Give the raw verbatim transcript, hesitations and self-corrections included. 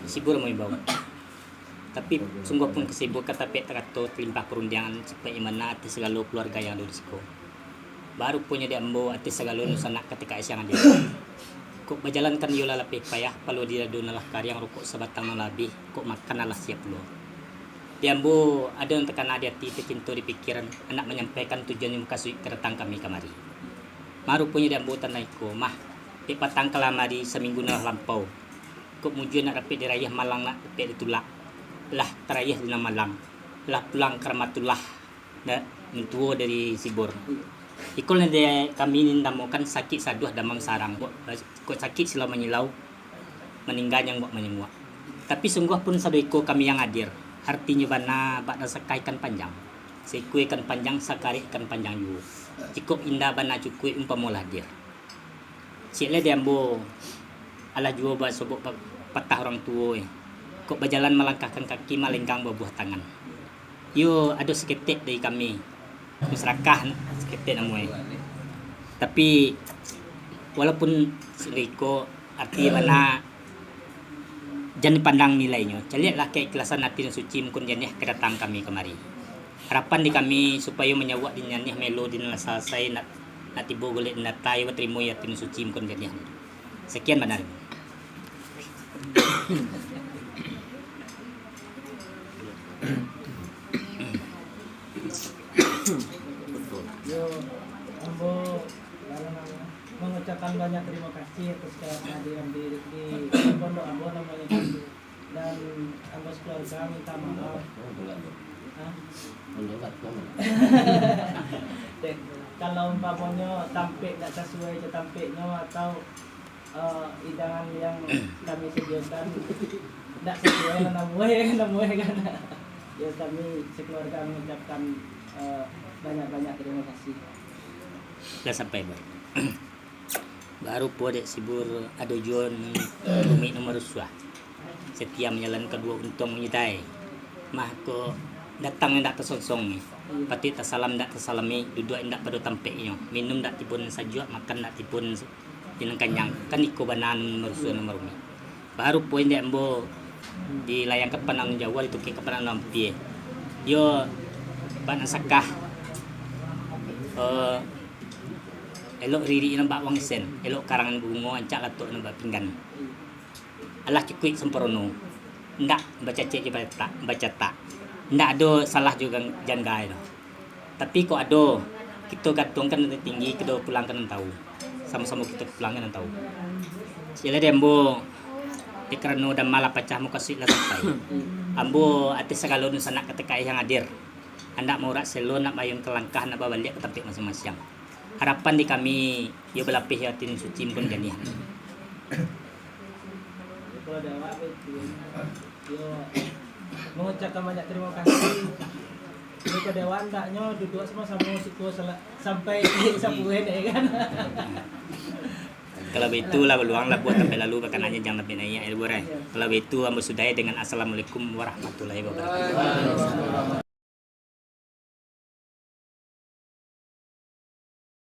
Sibur maimbau. Tapi, sungguah pun ka Sibur ka tapek tarato talimpah parundiangan sipaik imana ateh sagalo kaluarga yang ado di siko. Baruponyo dek ambo ateh sagalo dunsanak ka T K S yang ado. Kok bajalankan iyo lah lapeh payah, palo di dado nan lah kariang, rokok sabatang nan lah abih, kok makan alah siap pulo. Di ambo ado nan takana di ati, tacinto di pikiran, handak manyampaikan tujuan mukasuik kadatang kami kamari. Maruponyo di ambo tantang iko mah, dek patang kalamari saminggu nan lah lampau. Kok mujua nak dapek di rayah, malang nak dapek di tulak. Lah tarayah di nan malang, lah pulang ka Rahmatullah, da-, mintuo dari Sibur. Iko lah dek kami ni namokan sakik saduah damam sarang. Kok, kok sakik silau manyilau, maningga nyangguak manyanguak. Tapi sungguah pun sado iko kami yang hadir, artinyo bana bak dasakah ikan panjang. Saikua ikan panjang, sakarek ikan panjang juo. Jikok indak bana cukuik, umpamo lah hadir. Ciek lai di ambo, alah juo basobok pa-, patah urang tuo, eh. Kok bajalan malangkahkan kaki, malenggang babuah tangan. Iyo, ado saketek dari kami, masyarakat saketek namo, eh. Tapi, walaupun siko, arti bana jan dipandang nilainyo, caliaklah kaikhlasan ati nan suci mukon janiah kadatang kami kamari. Harapan di kami supayo manyauak di janiah melo di nan lah salasai, nak, nak tibo golek di nan atai, batarimo ati nan suci mukon janiah. Sakian bana. Yo, ambo mangucapkan banyak terima kasih atas kehadiran di, di pondok ambo namonyo. Dan ambo sakeluarga minta maaf. Hah? Dek, kalau umpamonyo tampek ndak sasuai jo tampeknyo atau, eh, hidangan yang kami sediakan ndak sasuai lah namuah, ya kan, namuah, ya kan. Ya, kami sakeluarga mengucapkan, eh, banyak-banyak terima kasih. Lah sampai, Boy. Baru po dek Sibur ado juo nan rumik nan marusuah. Satia manjalan kaduo untuang manyitai. Mah ko datang indak tasonsong ni. Patuik tasalam indak tasalami, duduak indak pado tampeknyo. Minum indak tibo nan sajuak, makan indak tibo nan s-, di nan kanyang. Kan iko bana nan marusuah nan marumik. Baru poin dek ambo dilayangkan pandang nan jauah, ditukekkan pandang nan ampia. Yo, bak nan sakah, eh, elok ririk nan bak wangsen, elok karang nan bungo, ancak latok nan bak pinggan. Alah cukuik samparono, indak bacacek jo bacatak, bacatak. Indak ado salah jo gan-, janggai tu. Tapi kok ado, kito gantuangkan nan tinggi, kito pulangkan nan tau. Samo-samo kito pulangkan nan tau. Ciek lai dek ambo, dek karano dama lah pacah, mukasuik lah sampai. Ambo ateh sagalo dunsanak ka T K S yang hadir. Handak maurak selo, nak maayunkan langkah, nak babaliak ka tampek masiang-masiang. Harapan di kami, iyo balapeh ati nan suci mukon janiah. Kalau ada awak, baik tu. Yo, mengucapkan banyak terima kasih. Ini ke dewan, ndaknyo duduk sama-sama siko sela-, sampai sapuih, ya kan? Kalau baitu lah, baluang lah buah tampek lalu, bakanaknyo jan tampek naiak, ya, Bur, eh. Kalau baitu, ambo sudahi dengan assalamualaikum warahmatullahi wabarakatuh.